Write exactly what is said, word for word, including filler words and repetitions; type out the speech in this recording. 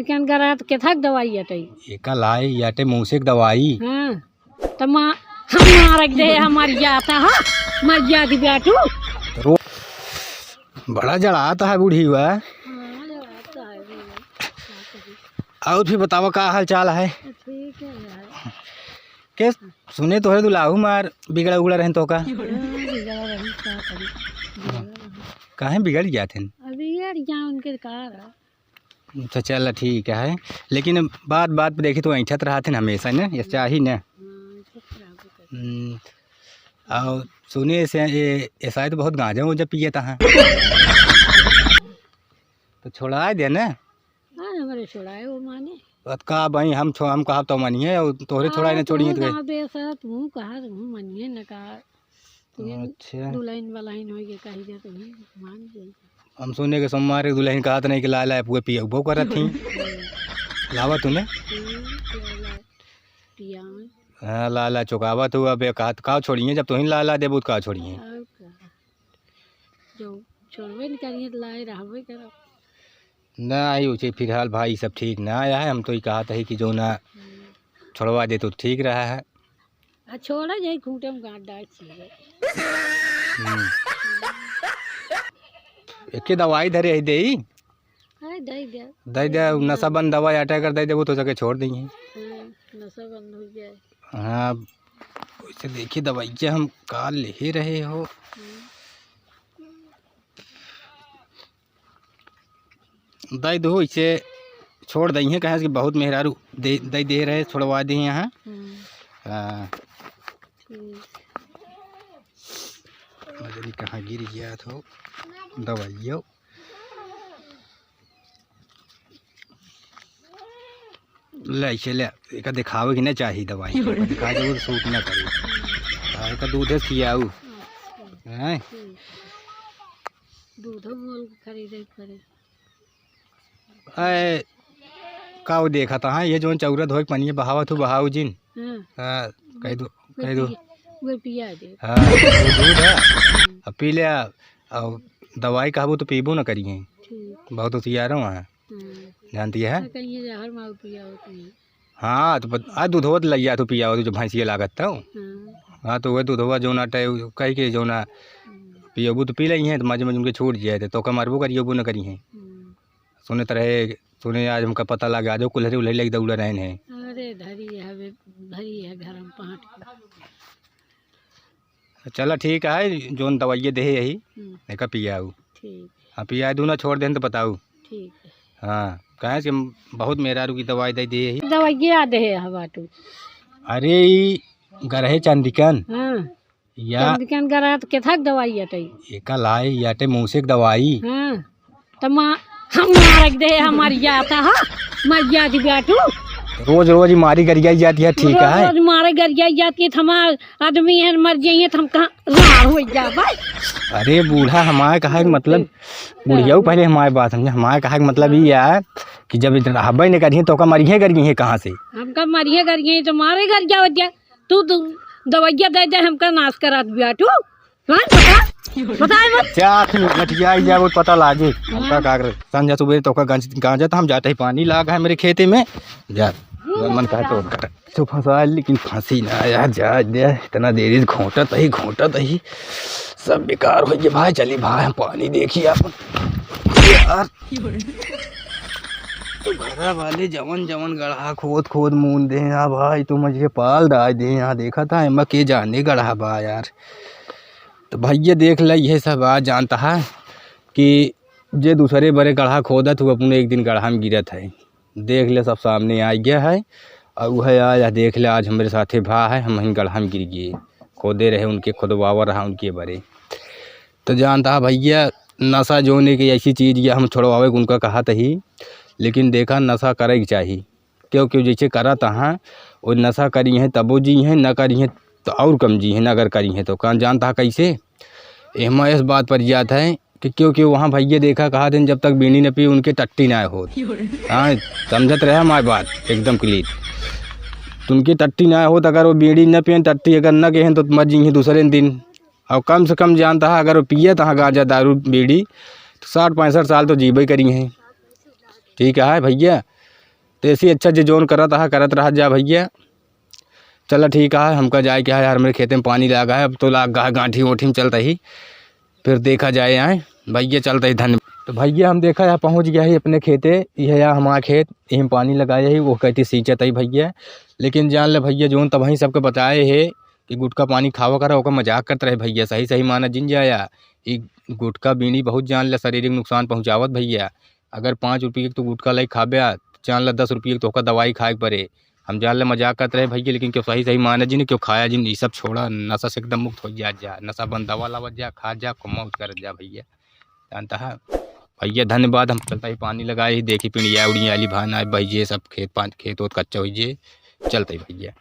चिकन गरा त केथक दवाई अटई। एका लाई याटे मूसे के दवाई। हाँ। त मा-, हम मारक दे, हम मर जाता, हाँ? मर जाती बेटू। रो-, बड़ा जड़ात है बूढ़ी हुआ। हाँ, जड़ात है बूढ़ी। और फिर बतावा का हाल चाल है? ठीक है यार। के सुने तोहरे दुलाहू मार बिगड़ा उगड़ा रहन तो का? हाँ, बिगड़ा रहन, का करी? बिगड़ा रहन। काहे बिगड़ गया थे? अभी यार, यहाँ उनके कार है। अच्छा, चल, ठीक है। लेकिन बात, बात पे देखी तो ऐंठत रहत हन हमेशा, न? ये चाही, न? हाँ, ऐंठत रहबे करे। हम्म, और सुने से ये, ये शायद बहुत गांजा उंजा पिए ता है। तो छोड़ा दे न। हाँ, हमरे छोड़ाए वो माने। बात का भाई, हम छो-, हम कहा तो मानिए, और तोहरे छोड़ाए न हाँ, छोड़िए तू तो। गाँव बेस है, तू कहा, तू मानिए न कहा। अच्छा। दुल्हन वलहन होई के कही जा तो ही मान जाई। हम सुने के सोमवार के दुल्हन कहत नहीं कि लाला पुए पियबो करत थी। लावा तूने? हम्म, लाला पियावे। हाँ, लाला चुकावा तू अब ये कहत का छोड़िए, जब तुहिन लाला देबू त का छोड़िए? और का? जो छोड़बे न करिए त लाए रहबे करब। ना आई उसे फिलहाल भाई सब ठीक ना आया है, हम तो ये कहत है कि जो ना हम्म। छोड़वा दे तो ठीक रहा है। आ छोड़ा जाई, खूंटे में गांठ डाल छिए। हम्म। एके दवाई धरे है देई। हाँ, दे दे। दे दे, नशा बंद दवाई अटैक कर दे देबो तो सके छोड़ देंगे। हाँ, नशा बंद हो जाए। हाँ, वैसे देखिए दवाइयाँ हम का ले रहे हो। हम्म। दे दो, इसे छोड़ दइहे, कहे कि बहुत मेहरारू दे, दे, दे रहे, छोड़वा दे यहाँ। हम्म। हाँ। ठीक। मदनी कहाँ गिर गया थो दवाइयो। ले, इसे ले, एका दिखावे की ना चाही दवाई, एका दिखा दे, वो तो सूट ना करे। हाँ, एका दूधे खियाऊ। अच्छा। हैं? ठीक। दूधो मोल के खरीदे के पड़े। ए, का वो देखा था, हाँ, ये जोन चौरा धोए के पनिया बहावत हूँ, बहाऊ जिन। हाँ। हाँ, कह दो, वो कह दो। पिया, वो पिया दे। हाँ, वो दूध है, अब पी ले, अब दवाई कहबो तो पीबो ना करिए। ठीक। बहुत होशियार हो वहाँ, हम्म। जानती है? हाँ, कहीं ये जहर मार पिया होती है। हाँ, तो बत-, आ, दूधवा तो लइया तो पिया, तू जो भैंसिया लागत तो। हम्म। हाँ, तो वह दूधवा जौना टाइ-, कह के जौना हम्म। पियबू तो पी लइहे, तो मजे मजे उनके छूट जाए, तो तोका मरबो करियबो न करिहे। हम्म। सुने त रहे, सुने आज हमका पता लगा, आज कुल्हरी उल्हरी लगी दौड़ा रहन है। अरे, धरी है, वे धरी है घर में पहुँच के। चला ठीक है, जौन दवाइये देहे यही, हम्म। एका पियाऊ। ठीक। हाँ, पिया दूँ ना, छोड़ देन तो बताऊ। ठीक है। हाँ, काहे से हम बहुत मेहरारू की दवाई दे दिए ही। दवाइये आ देहे हवा तू। अरे, ई गरहे चंदिकन। हाँ। या चंदिकन गरहा तो केथक दवाई अटई। एका लाई, याटे मूसे के दवाई। हाँ। त मा-, हम मारक दे, हम मर जाता, हाँ? मर जाती बेटू। रोज रोज ही मारी गरियाई जाती है, ठीक रोज है? रोज मारे गरियाई जाती है, त हमार आदमी है, मर जाइए, त हम कहाँ राड़ हो जाबे? अरे बूढ़ा, हमारे कहा कि मतलब, बुढ़िया पहले हमारे बात समझे, हमारे कहा कि मतलब ये यार कि जब इधर रहबे नहीं करिए तो का मरिए करिए कहाँ से? हमका मरिए करिए तो मारे गरियावत जा। तू, तू दवाइया दे दे, हमका नाश करा दिया तू। हाँ, बता, बता मत। क्या आखिर मटिया ही जाए, वो पता लागे। हमका हाँ। का करे? संझा सुबह तो का गांज-, गांजा तो हम जाते ही पानी लाग है मेरे खेते में। जा, मन कहा तो कर। तो फंसा, लेकिन फंसी ना यार, जा दे। इतना देरी से घोंटत ही, घोंटत ही। सब बेकार हो गए भाई। चली भाई, हम पानी देखी आप। यार। तो घरा वाले जवन जवन गढ़ा खोद खोद मून दे, हाँ भाई, तू मुझे पाल डाल दे, हाँ देखा था, एमा के जाने गढ़ा बा यार। तो भैया देख ले, ये सब बात जानता है कि जे दूसरे बरे गढ़ा खोदत, वो अपने एक दिन गढ़ा में गिरत है। देख ले, सब सामने आ गया है। और वह आया, देख ले, आज हमरे साथे भा है, हम हिन गढ़ा में गिर गए। खोदे रहे उनके, खोदवावा रहा उनके बरे। तो जानता है भैया, नशा जोन एक ऐसी चीज, ये हम छोड़वावे के उनका कहा तही, लेकिन देखा, नशा करे के चाही, क्योंकि जैसे करत हैं, वो नशा करी हैं तबो जी हैं, न करी हैं तो और कम जी हैं, न अगर करी हैं तो। कान जानता है कैसे? एहमा इस बात पर जात है कि क्योंकि वहाँ भैया देखा, कहा दिन जब तक बीड़ी न पी, उनके टट्टी ना होत। हाँ, समझत रहे हमारी बात एकदम clear। तो उनके टट्टी ना होत, अगर वो बीड़ी न पिए, टट्टी अगर न गए हैं तो मर जी हैं दूसरे दिन। और कम से कम जानता है, अगर वो पिए तो हाँ गांजा, दारू, बीड़ी, तो साठ पैंसठ साल तो जीबे करी हैं। ठीक है भैया, तो ऐसे ही अच्छा जे जौन करत रहा, करत रहा जा भैया। चला ठीक है, हमका जाए के है यार, हमरे खेते में पानी लागा है, अब तो लाग गा गांठी ओठी में चलत ही, फिर देखा जाए आए भैया, चलत ही धन। तो भैया हम देखा यहाँ पहुँच गया है अपने खेते, यह यहाँ हमारा खेत, यही में पानी लगाए है, वो कहती सींचत ही भैया। लेकिन जान ले भैया, जौन तबही सबके बताए है कि गुटखा पानी खावा करा, ओकर मजाक करत रहे भैया, सही सही माना जिन जाया। ई गुटखा बीड़ी बहुत जान ले शारीरिक नुकसान पहुँचावत भैया। अगर पाँच रुपये के तो गुटखा लाई खाबे आ, जान ले दस रुपये के तो ओकर दवाई खाए के पड़े। हम जान ले मजाक करत रहे भैया, लेकिन क्यों सही सही माने जिन, क्यों खाया जिन, ई सब छोड़ा, नशा से एकदम मुक्त हो जा, जा नशा बंद, दवा लावत जा, खा जा, खूब मौज करत जा भैया, जानता है। भैया धन्यवाद, हम चलत ही पानी लगाए ही, देखी पिंडिया उड़िया आली भान आए भैया, सब खेत पान, खेत ओत कच्चा हुई जे, चलत ही भैया।